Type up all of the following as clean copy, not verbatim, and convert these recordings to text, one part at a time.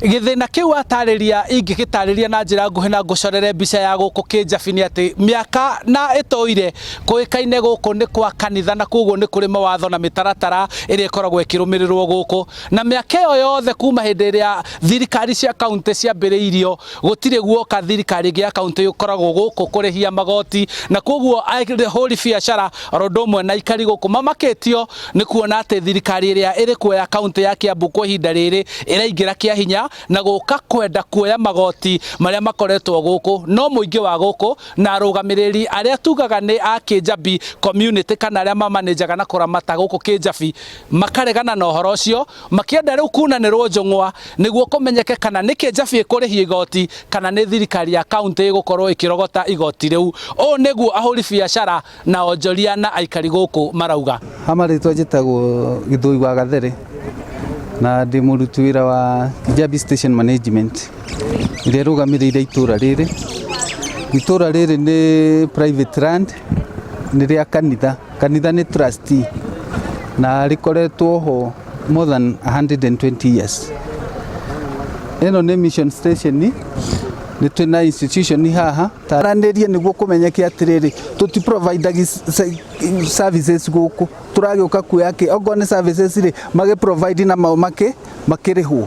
Gĩthĩna kĩu atarĩria ingĩgĩtarĩria na njĩra nguhĩ na ngũcorere mbica ya gũkũ Kĩnjabi nĩ atĩ mĩaka na ĩtũire kũĩkaine gũkũ nĩ kwa kanitha na koguo nĩ kũrĩ mawatho na mĩtaratara ĩrĩa ĩkoragwo ĩkĩrũmĩrĩrwo gũkũ. Na mĩaka ĩyo yothe kuma hĩndĩ ĩrĩa thirikari cia kauntĩ ciambĩrĩirio gũtirĩ guoka thirikari ĩngĩ ya kauntĩ ĩkoragwo gũkũ kũrĩhia magoti, na koguo ahũri biacara oro ũndũ ũmwe na aikari gũkũ mamakĩtio nĩ kuona atĩ thirikari ĩrĩa ĩrĩ kuo ya kauntĩ ya Kiambu kwa ihinda rĩrĩ ĩraingĩra kĩa hinya na gũka kwenda kuoya magoti marĩa makoretwo gũkũ. No mũingĩ wa gũkũ na arũgamĩrĩri arĩa tugaga nĩ a Kĩnjabi community kana arĩa mamanĩnjaga na kũramata gũkũ Kĩnjabi makaregana na ũhoro ũcio, makĩenda rĩu kunanĩrwo njũng'wa nĩguo kũmenyeke kana nĩ Kĩnjabi ĩkũrĩhia igoti kana nĩ thirikari ya kauntĩ ĩgũkorwo ĩkĩrogota igoti rĩu. Ũũ nĩguo ahũri biacara na onjoria na aikari gũkũ marauga. Ha marĩtwa njĩtagwo Gĩthũi wa Gathere na ndĩ mũruti wĩra wa Kijabi Station Management ĩrĩa ĩrũgamĩrĩire itũra rĩrĩ. Itũra rĩrĩ nĩ private land, nĩ rĩa kanitha, kanitha nĩ trustee na rĩkoretwo ho more than 120 years. Ĩno nĩ mission station, nĩ twĩna institution haha taranĩrie nĩguo kũmenyeke atĩrĩrĩ tũti provide services gũkũ tũragĩũka kuoya kĩ okorwo nĩ services rĩ magĩ provide na mao makĩ makĩrĩhwo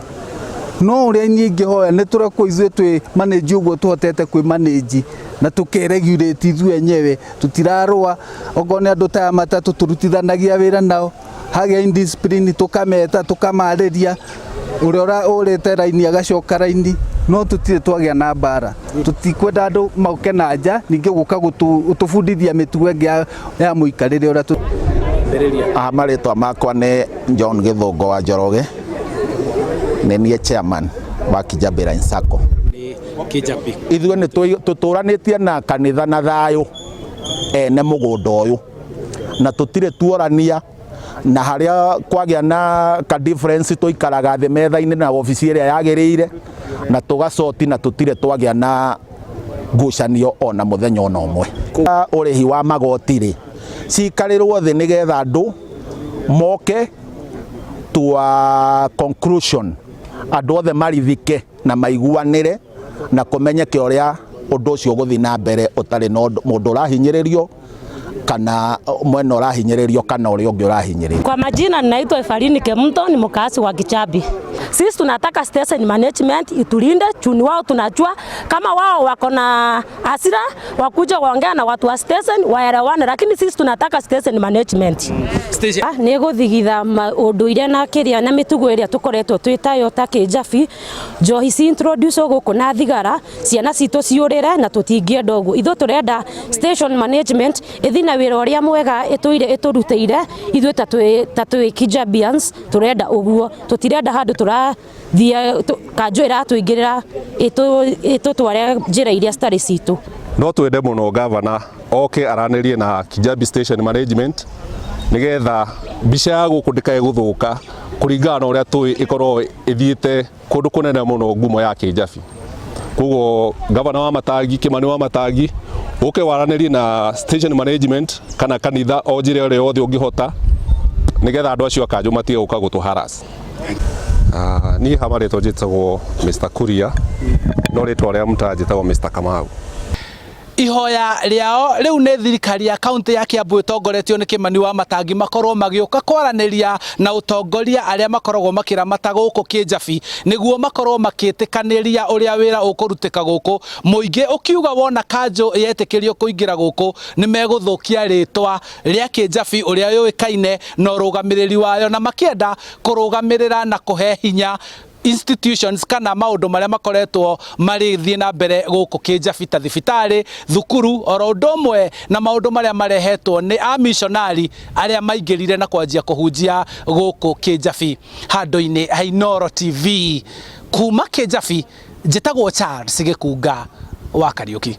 no ũrĩa niĩ ingĩhoya nĩ tũrekwo ithuĩ twĩ manage ũguo tũhotete kwĩ manage na tũkeregulate ithuĩ enyewe tũtirarũa okorwo nĩ andũ ta aya matatũ tũrutithanagia wĩra nao hagĩa indiscipline tũkameta tũkamarĩria ũrĩa ũrĩte raini agacoka raini no tũtirĩ twagĩa na mbara tũtikwenda andũ moke na nja ningĩ gũka gũtũbundithia mĩtugo ĩngĩ ya mũikarĩre ũrĩa Aha marĩtwa makwa nĩ John Gĩthũngũ wa Njoroge, nĩ niĩ chairman wa Kijabi Line Sacco. Ithuĩ nĩ tũtũranĩtie na kanitha na thayũ ene mũgũnda ũyũ na tũtirĩ tuorania na harĩa kwagĩa na ka difference tũikaraga thĩ metha-inĩ na obici ĩrĩa yagĩrĩire na tũgacoti na tũtirĩ twagĩa na ngucanio ona mũthenya ona ũmwe. Ũrĩhi wa magoti rĩ cikarĩrwo thĩ nĩgetha andũ moke to a conclusion, andũ othe marithike na maiguanĩre na kũmenyeke ũrĩa ũndũ ũcio ũgũthiĩ na mbere ũtarĩ na mũndũ ũrahinyĩrĩrio kana mwena ũrahinyĩrĩrio kana ũrĩa ũngĩ ũrahinyĩrĩrio. Kwa majina ninaitwa Efarini Kemto, ni mkazi wa Kichabi. Sisi tunataka station management itulinde chuni wao, tunajua kama wao wako na hasira wakuja waongea na watu wa station waelewane, lakini sisi tunataka station management. Station. Nĩ gũthigitha ũndũire na kĩrĩa na mĩtugo ĩrĩa tũkoretwo twĩ tayo ta Kĩnjabi, njohi ci introduce gũkũ na thigara, ciana citũ ciũrĩre na tũtingĩenda ũguo. Ithuĩ tũrenda station management ĩthiĩ na wĩra ũrĩa mwega ĩtũire ĩtũrutĩire ithuĩ ta twĩ Kijabians, tũrenda ũguo, tũtirenda handũ tũrathiĩ kanjũ ĩratũingĩrĩra ĩtũtware njĩra iria citarĩ citũ. No twende mũno gavana oke aranĩrie na Kijabi Station Management nĩgetha mbica ya gũkũ ndĩkae gũthũka kũringana na ũrĩa tũĩ ĩkorwo ĩthiĩte kũndũ kũnene mũno ngumo ya Kĩnjabi. Koguo gavana wa Matangi, Kimani wa Matangi, ũke waranĩrie na station management kana kanitha o njĩra ĩrĩa yothe ũngĩhota nĩgetha andũ acio a kanjũ matige gũka gũtũ harass. Niĩ ha marĩtwa njĩtagwo Mr. Kuria no rĩtwa rĩa mtaa njĩtagwo Mr. Kamau. Ihoya rĩao rĩu nĩ thirikari ya kaunti ya Kiambu ĩtongoretio nĩ Kimani wa Matangi makorwo magĩũka kwaranĩria na ũtongoria arĩa makoragwo makĩramata gũkũ Kĩnjabi nĩguo makorwo makĩtĩkanĩria ũrĩa wĩra ũkũrutĩka gũkũ, mũingĩ ũkiuga wona kanjũ yetĩkĩrio kũingĩra gũkũ nĩ megũthũkia rĩtwa rĩa Kĩnjabi ũrĩa yũĩkaine na ũrũgamĩrĩri wayo na makĩenda kũrũgamĩrĩra na kũhe hinya institutions kana maũndũ marĩa makoretwo marĩthiĩ na mbere gũkũ Kĩnjabi ta thibitarĩ, thukuru oro ũndũ ũmwe na maũndũ marĩa marehetwo nĩ amishonari arĩa maingĩrire na kwanjia kũhunjia gũkũ Kĩnjabi. Handũ-inĩ ha Inooro TV kuma Kĩnjabi, njĩtagwo Charles Gĩkunga wa Kariũki.